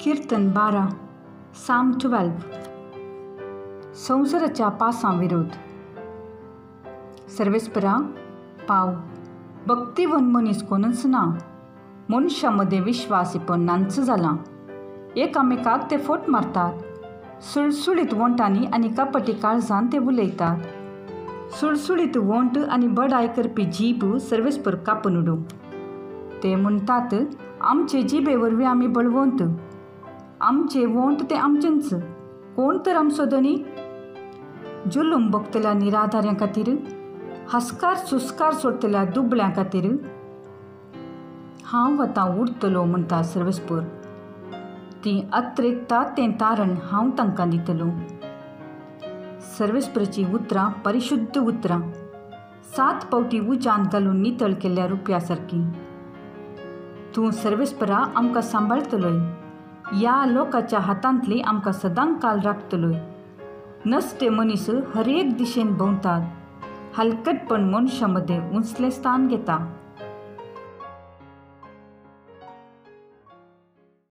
किर्तन 12, साम 12. संवसाराच्या पासां विरोध. सर्वेस्परा पाव भक्तिवन मनीस कोणच ना, मनशां मदें विश्वासीपण नांच जालां. एकामेकाक ते फोट मारतात, सुळसुळीत वोंटांनी आनी कपटी काळजान ते उलयतात. सुळसुळीत वोंट आनी बडाय करपी जीब सर्वेस्पर कापून उडोवं. ते म्हणटात, आमचे जिबे वरवीं आमी बळवंत, आमचे वोंट ते आमचेंच, कोण तर आमचो धनी. जुलूम भोगतल्या निराधाऱ्यां खातीर, हस्कार सुस्कार सोडटल्या दुबळ्यां खातीर हांव आतां उरतलो म्हणटा सर्वेस्पर. तीं अत्रेकता तें तारण हांव तांकां दितलो. सर्वेस्पराचीं उतरां परिशुद्ध उतरां, 7 फावटी उज्यांत घालून नितळ केल्ल्या रुपया सारकीं. तूं सर्वेस्परा आमकां सांबाळटलोय, ह्या लोकाच्या हातांतली आमकां सदां काल राखतलोय. नश्टे मनीस हर एक दिशेन भोंवतात, हलकटपण मनशां मदें उंचलें स्थान घेता.